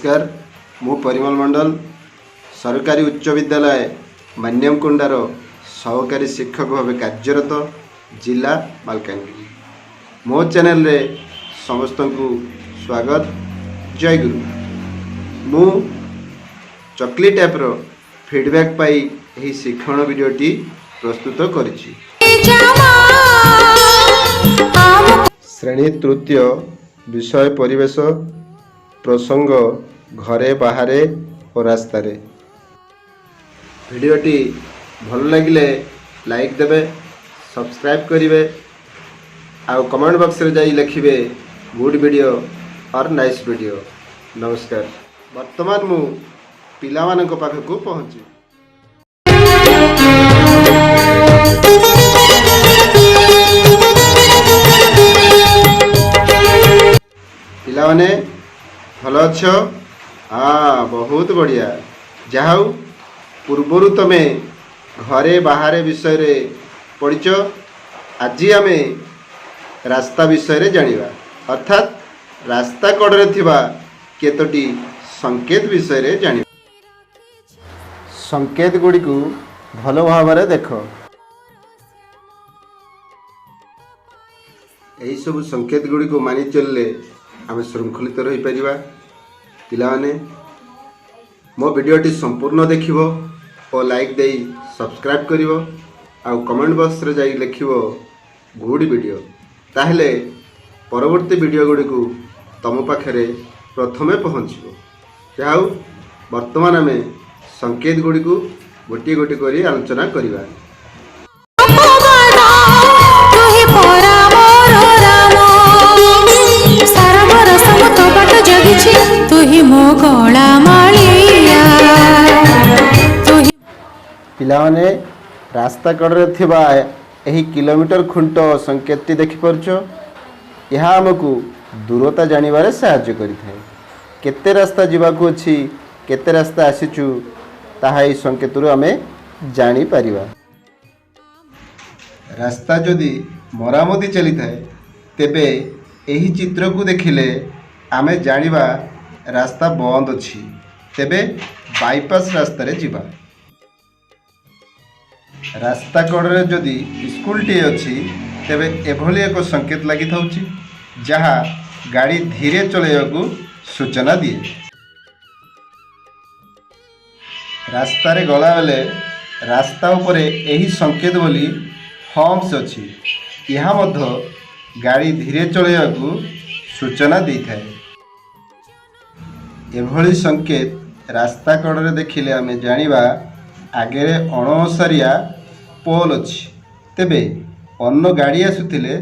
ନମସ୍କାର, ମୁଁ ପରିମଲ ମଣ୍ଡଳ, ସରକାରୀ ଉଚ୍ଚ ବିଦ୍ୟାଳୟ ମାନ୍ୟମକୁଣ୍ଡାର ସହକାରୀ ଶିକ୍ଷକ ଭାବେ କାର୍ଯ୍ୟରତ, ଜିଲ୍ଲା ମାଲକାନଗିରି। ମୋ ଚ୍ୟାନେଲରେ ସମସ୍ତଙ୍କୁ ସ୍ୱାଗତ। ଜୟଗୁରୁ। ମୁଁ ଚକୋଲେଟ୍ ଆପ୍ର ଫିଡ଼ବ୍ୟାକ୍ ପାଇ ଏହି ଶିକ୍ଷଣ ଭିଡ଼ିଓଟି ପ୍ରସ୍ତୁତ କରିଛି। ଶ୍ରେଣୀ ତୃତୀୟ, ବିଷୟ ପରିବେଶ, ପ୍ରସଙ୍ଗ ଘରେ, ବାହାରେ ଓ ରାସ୍ତାରେ। ଭିଡ଼ିଓଟି ଭଲ ଲାଗିଲେ ଲାଇକ୍ ଦେବେ, ସବସ୍କ୍ରାଇବ୍ କରିବେ ଆଉ କମେଣ୍ଟ ବକ୍ସରେ ଯାଇ ଲେଖିବେ "good video" or "nice video"। ନମସ୍କାର। ବର୍ତ୍ତମାନ ମୁଁ ପିଲାମାନଙ୍କ ପାଖକୁ ପହଞ୍ଚିବି। ପିଲାମାନେ, ଭଲ ଅଛ? ହଁ, ବହୁତ ବଢ଼ିଆ। ଯାହା ହଉ, ପୂର୍ବରୁ ତମେ ଘରେ ବାହାରେ ବିଷୟରେ ପଢ଼ିଛ। ଆଜି ଆମେ ରାସ୍ତା ବିଷୟରେ ଜାଣିବା, ଅର୍ଥାତ୍ ରାସ୍ତା କଡ଼ରେ ଥିବା କେତୋଟି ସଂକେତ ବିଷୟରେ ଜାଣିବା। ସଂକେତ ଗୁଡ଼ିକୁ ଭଲ ଭାବରେ ଦେଖ। ଏହିସବୁ ସଂକେତ ଗୁଡ଼ିକୁ ମାନି ଚଳିଲେ ଆମେ ଶୃଙ୍ଖଳିତ ରହିପାରିବା। ପିଲାମାନେ, ମୋ ଭିଡ଼ିଓଟି ସମ୍ପୂର୍ଣ୍ଣ ଦେଖିବ ଓ ଲାଇକ୍ ଦେଇ ସବସ୍କ୍ରାଇବ୍ କରିବ ଆଉ କମେଣ୍ଟ ବକ୍ସରେ ଯାଇ ଲେଖିବ "ଗୁଡ୍ ଭିଡ଼ିଓ"। ତାହେଲେ ପରବର୍ତ୍ତୀ ଭିଡ଼ିଓ ଗୁଡ଼ିକୁ ତମ ପାଖରେ ପ୍ରଥମେ ପହଞ୍ଚିବ। ଯାହା ହଉ, ବର୍ତ୍ତମାନ ଆମେ ସଂକେତ ଗୁଡ଼ିକୁ ଗୋଟିଏ ଗୋଟିଏ କରି ଆଲୋଚନା କରିବା। ତୁହି ପରା ମୋର ରାମ, ସାରା ବରଷ ମୁଁ ତୋ ବାଟ ଜଗିଛି। ତୁହି ମୋ ଗଳା ମାଳିଆ, ତୁହି ପିଲାମାନେ, ରାସ୍ତା କଡ଼ରେ ଥିବା ଏହି କିଲୋମିଟର ଖୁଣ୍ଟ ସଂକେତଟି ଦେଖିପାରୁଛ? ଏହା ଆମକୁ ଦୂରତା ଜାଣିବାରେ ସାହାଯ୍ୟ କରିଥାଏ। କେତେ ରାସ୍ତା ଯିବାକୁ ଅଛି, କେତେ ରାସ୍ତା ଆସିଛୁ, ତାହା ଏହି ସଂକେତରୁ ଆମେ ଜାଣିପାରିବା। ରାସ୍ତା ଯଦି ମରାମତି ଚାଲିଥାଏ, ତେବେ ଏହି ଚିତ୍ରକୁ ଦେଖିଲେ ଆମେ ଜାଣିବା ରାସ୍ତା ବନ୍ଦ ଅଛି, ତେବେ ବାଇପାସ୍ ରାସ୍ତାରେ ଯିବା। ରାସ୍ତା କଡ଼ରେ ଯଦି ସ୍କୁଲଟିଏ ଅଛି, ତେବେ ଏଭଳି ଏକ ସଂକେତ ଲାଗିଥାଉଛି, ଯାହା ଗାଡ଼ି ଧୀରେ ଚଳାଇବାକୁ ସୂଚନା ଦିଏ। ରାସ୍ତାରେ ଗଲାବେଳେ ରାସ୍ତା ଉପରେ ଏହି ସଂକେତ ବୋଲି ହମ୍ପସ୍ ଅଛି। ଏହା ମଧ୍ୟ ଗାଡ଼ି ଧୀରେ ଚଳାଇବାକୁ ସୂଚନା ଦେଇଥାଏ। ଏଭଳି ସଂକେତ ରାସ୍ତା କଡ଼ରେ ଦେଖିଲେ ଆମେ ଜାଣିବା ଆଗରେ ଅଣଓସାରିଆ ପୋଲ୍ ଅଛି, ତେବେ ଅନ୍ୟ ଗାଡ଼ି ଆସୁଥିଲେ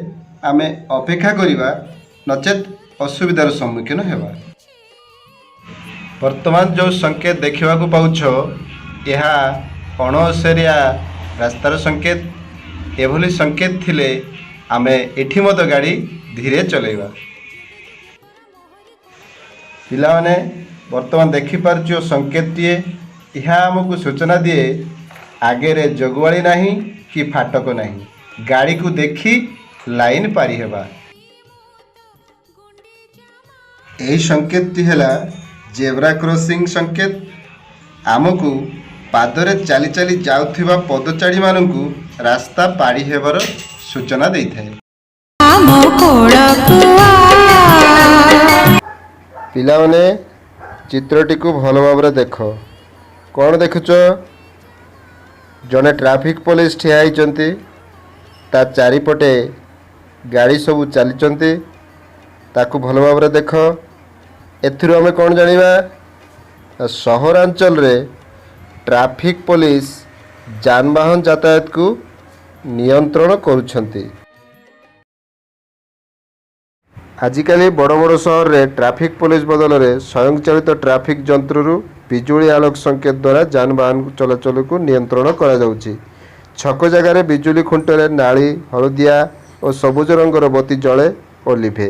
ଆମେ ଅପେକ୍ଷା କରିବା, ନଚେତ୍ ଅସୁବିଧାର ସମ୍ମୁଖୀନ ହେବା। ବର୍ତ୍ତମାନ ଯେଉଁ ସଂକେତ ଦେଖିବାକୁ ପାଉଛ, ଏହା ଅଣଓସାରିଆ ରାସ୍ତାର ସଂକେତ। ଏଭଳି ସଂକେତ ଥିଲେ ଆମେ ଏଠି ମଧ୍ୟ ଗାଡ଼ି ଧୀରେ ଚଲାଇବା। ପିଲାମାନେ, ବର୍ତ୍ତମାନ ଦେଖିପାରୁଛ ସଂକେତଟିଏ। ଏହା ଆମକୁ ସୂଚନା ଦିଏ ଆଗରେ ଜଗୁଆଳି ନାହିଁ କି ଫାଟକ ନାହିଁ, ଗାଡ଼ିକୁ ଦେଖି ଲାଇନ୍ ପାରି ହେବା। ଏହି ସଂକେତଟି ହେଲା ଜେବ୍ରା କ୍ରସିଂ ସଂକେତ। ଆମକୁ ପାଦରେ ଚାଲି ଚାଲି ଯାଉଥିବା ପଦଚାରୀମାନଙ୍କୁ ରାସ୍ତା ପାରି ହେବାର ସୂଚନା ଦେଇଥାଏ। ଆମ କୋଳକୁ ଆ। ପିଲାମାନେ, ଚିତ୍ରଟିକୁ ଭଲ ଭାବରେ ଦେଖ। କ'ଣ ଦେଖୁଛ? ଜଣେ ଟ୍ରାଫିକ୍ ପୋଲିସ ଠିଆ ହେଇଛନ୍ତି। ତା ଚାରିପଟେ ଗାଡ଼ି ସବୁ ଚାଲିଛନ୍ତି। ତାକୁ ଭଲ ଭାବରେ ଦେଖ। ଏଥିରୁ ଆମେ କ'ଣ ଜାଣିବା ନା ସହରାଞ୍ଚଳରେ ଟ୍ରାଫିକ୍ ପୋଲିସ ଯାନବାହନ ଯାତାୟାତକୁ ନିୟନ୍ତ୍ରଣ କରୁଛନ୍ତି। ଆଜିକାଲି ବଡ଼ ବଡ଼ ସହରରେ ଟ୍ରାଫିକ୍ ପୋଲିସ ବଦଳରେ ସ୍ୱୟଂଚାଳିତ ଟ୍ରାଫିକ୍ ଯନ୍ତ୍ରରୁ ବିଜୁଳି ଆଲୋକ ସଂକେତ ଦ୍ୱାରା ଯାନବାହନ ଚଳାଚଳକୁ ନିୟନ୍ତ୍ରଣ କରାଯାଉଛି। ଛକ ଜାଗାରେ ବିଜୁଳି ଖୁଣ୍ଟରେ ନାଲି, ହଳଦିଆ ଓ ସବୁଜ ରଙ୍ଗର ବତି ଜଳେ ଓ ଲିଭେ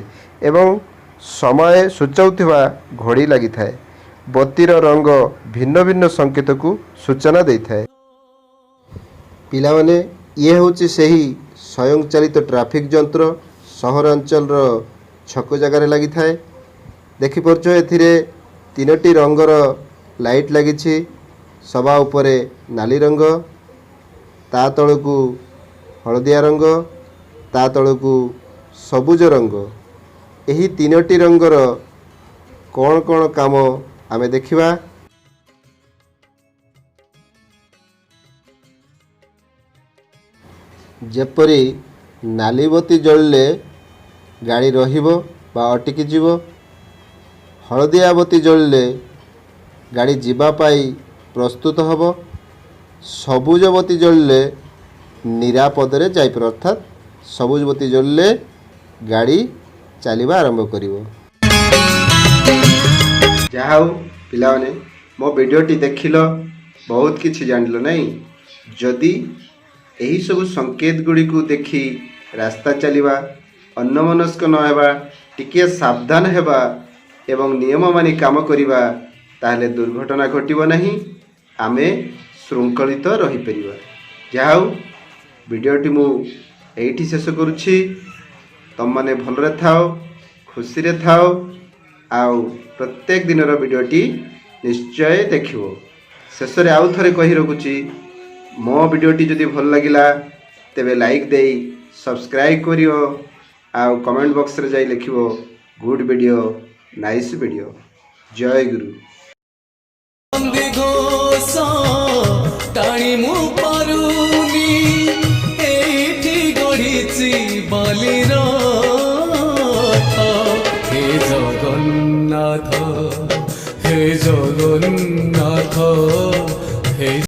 ଏବଂ ସମୟ ସୂଚାଉଥିବା ଘଡ଼ି ଲାଗିଥାଏ। ବତିର ରଙ୍ଗ ଭିନ୍ନ ଭିନ୍ନ ସଂକେତକୁ ସୂଚନା ଦେଇଥାଏ। ପିଲାମାନେ, ଇଏ ହେଉଛି ସେହି ସ୍ୱୟଂଚାଳିତ ଟ୍ରାଫିକ୍ ଯନ୍ତ୍ର। ସହରାଞ୍ଚଳର ଛକ ଜାଗାରେ ଲାଗିଥାଏ। ଦେଖିପାରୁଛ, ଏଥିରେ ତିନୋଟି ରଙ୍ଗର ଲାଇଟ୍ ଲାଗିଛି। ସବା ଉପରେ ନାଲି ରଙ୍ଗ, ତା ତଳକୁ ହଳଦିଆ ରଙ୍ଗ, ତା ତଳକୁ ସବୁଜ ରଙ୍ଗ। ଏହି ତିନୋଟି ରଙ୍ଗର କ'ଣ କ'ଣ କାମ ଆମେ ଦେଖିବା। ଯେପରି ନାଲି ବତି ଜଳିଲେ ଗାଡ଼ି ରହିବ ବା ଅଟକି ଯିବ, ହଳଦିଆ ବତି ଜଳିଲେ ଗାଡ଼ି ଯିବା ପାଇଁ ପ୍ରସ୍ତୁତ ହେବ, ସବୁଜ ବତି ଜଳିଲେ ନିରାପଦରେ ଯାଇପାରିବ, ଅର୍ଥାତ୍ ସବୁଜ ବତି ଜଳିଲେ ଗାଡ଼ି ଚାଲିବା ଆରମ୍ଭ କରିବ। ଯାହା ହଉ ପିଲାମାନେ, ମୋ ଭିଡ଼ିଓଟି ଦେଖିଲ, ବହୁତ କିଛି ଜାଣିଲ ନାହିଁ? ଯଦି ଏହିସବୁ ସଂକେତ ଗୁଡ଼ିକୁ ଦେଖି ରାସ୍ତା ଚାଲିବା, ଅନ୍ୟମନସ୍କ ନ ହେବା, ଟିକିଏ ସାବଧାନ ହେବା ଏବଂ ନିୟମ ମାନି କାମ କରିବା, ତାହେଲେ ଦୁର୍ଘଟଣା ଘଟିବ ନାହିଁ, ଆମେ ଶୃଙ୍ଖଳିତ ରହିପାରିବା। ଯାହା ହଉ, ଭିଡ଼ିଓଟି ମୁଁ ଏଇଠି ଶେଷ କରୁଛି। ତମମାନେ ଭଲରେ ଥାଅ, ଖୁସିରେ ଥାଅ ଆଉ ପ୍ରତ୍ୟେକ ଦିନର ଭିଡ଼ିଓଟି ନିଶ୍ଚୟ ଦେଖିବ। ଶେଷରେ ଆଉ ଥରେ କହି ରଖୁଛି, ମୋ ଭିଡ଼ିଓଟି ଯଦି ଭଲ ଲାଗିଲା ତେବେ ଲାଇକ୍ ଦେଇ ସବସ୍କ୍ରାଇବ୍ କରିବ ଆଉ କମେଣ୍ଟ ବକ୍ସରେ ଯାଇ ଲେଖିବ, "ଗୁଡ୍ ଭିଡ଼ିଓ, ନାଇସ୍ ଭିଡ଼ିଓ।" ଜୟ ଗୁରୁ। ଘୋଷ ଟାଣି ମୁଁ ପାରୁନି, ଏଇଠି ଗଢିଛି ବାଲିର। ହେ ଜଗନ୍ନାଥ, ହେ ଜଗନ୍ନାଥ।